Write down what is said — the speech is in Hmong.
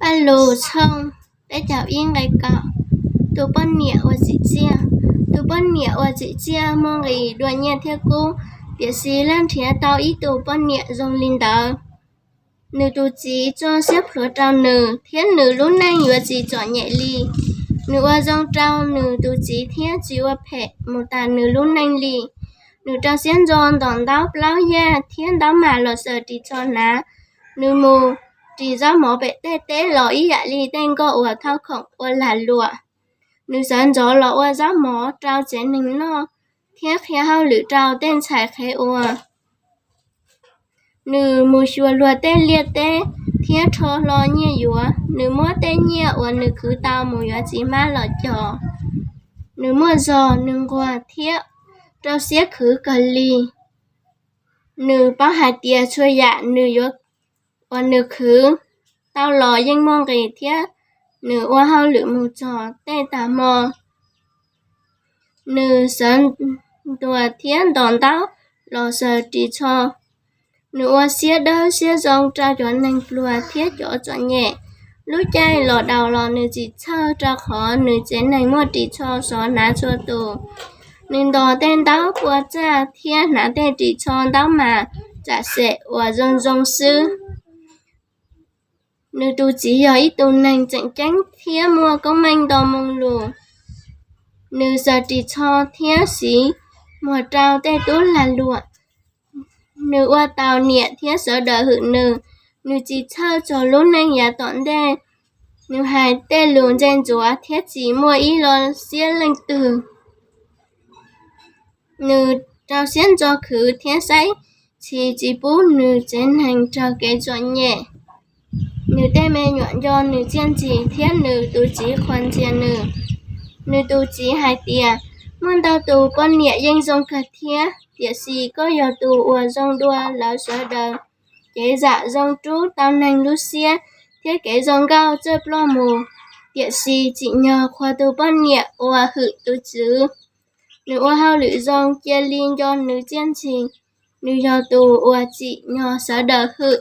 Paj Lug tshooj peb caug ib nqe kaum. Tus poj niam uas tsim txiaj. Tus poj niam uas tsim txiaj muaj nqis dua nyiaj thiab kub, tiam sis leej nrhiav tau ib tug poj niam zoo li ntawd. Nws tus txiv tso siab plhuav rau nws, thiab nws lub neej yuav tsis txom nyem li. Nws ua zoo rau nws tus txiv thiab tsis ua phem mus tas nws lub neej li. Nws rau siab ntso ntos ntaub plaub yaj thiab ntaub mas los xaws ris tsho hnav. Nws mus ris zaub mov pem tej teb los ib yam li tej nkoj uas thauj khoom ua lag luam. Nws sawv ntxov los ua zaub mov rau tsev neeg noj thiab qhia hauj lwm rau tej ntxhais qhev ua. Nws mus xyuas luag tej liaj teb thiab rho hlo nyiaj yuav. Nws muab tej nyiaj uas nws khwv tau mus yuav txiv hmab los cog. Nws muaj zog, nws nquag thiab rau siab khwv kawg li. Nws paub hais tias txhua yam nws yuav, uas nws khwv tau los yeej muaj nqis thiab nws ua hauj lwm mus txog tej tag hmo. Nws sawv ntuas thiab ntos ntaub los xaws ris tsho. Nws ua siab dawb siab zoo rau cov neeg pluag thiab cov txom nyem. Lub caij los daus los nws tsis txhawj rau qhov nws tsev neeg muaj ris tsho sov hnav txhua tus. Nws ntos tej ntaub pua txaj thiab hnav tej ris tsho ntaub mas tsam xem uas zoo zoo xwb. Nws tus txiv yog ib tug neeg tseem ceeb thiab muaj koob meej nto moo lus. Nws xaws ris tsho thiab siv muag rau tej tub lag luam. Nws ua tau niam thiab sawv daws hwm nws. Nws tsis txhawj txog lub neej yav tom ntej. Nws hais tej lus ntse ntxuav thiab tsis muaj ib lo siab leej twg. Nws rau siab ntso khwv thiab saib tsis tsis pub nws tsev neeg raug kev txom nyem. Nws tej me nyuam nco nws txiaj ntsig thiab nws tus txiv qhuas ntxias nws. Nws tus txiv hais tias, muaj ntau tus poj niam yeej zoo kawg thiab, tiam sis koj yog tus uas zoo dua lawv sawv daws. Kev zam zoo rub tau neeg lub siab, thiab kev zoo nkauj txawj ploj mus. Tiam sis tsim nyog qhuas tus poj niam uas hwm tus tswv. Nws ua hauj lwm zoo, cia li nco nws txiaj ntsig. Nws yog tus uas tsim nyog sawv daws hwm.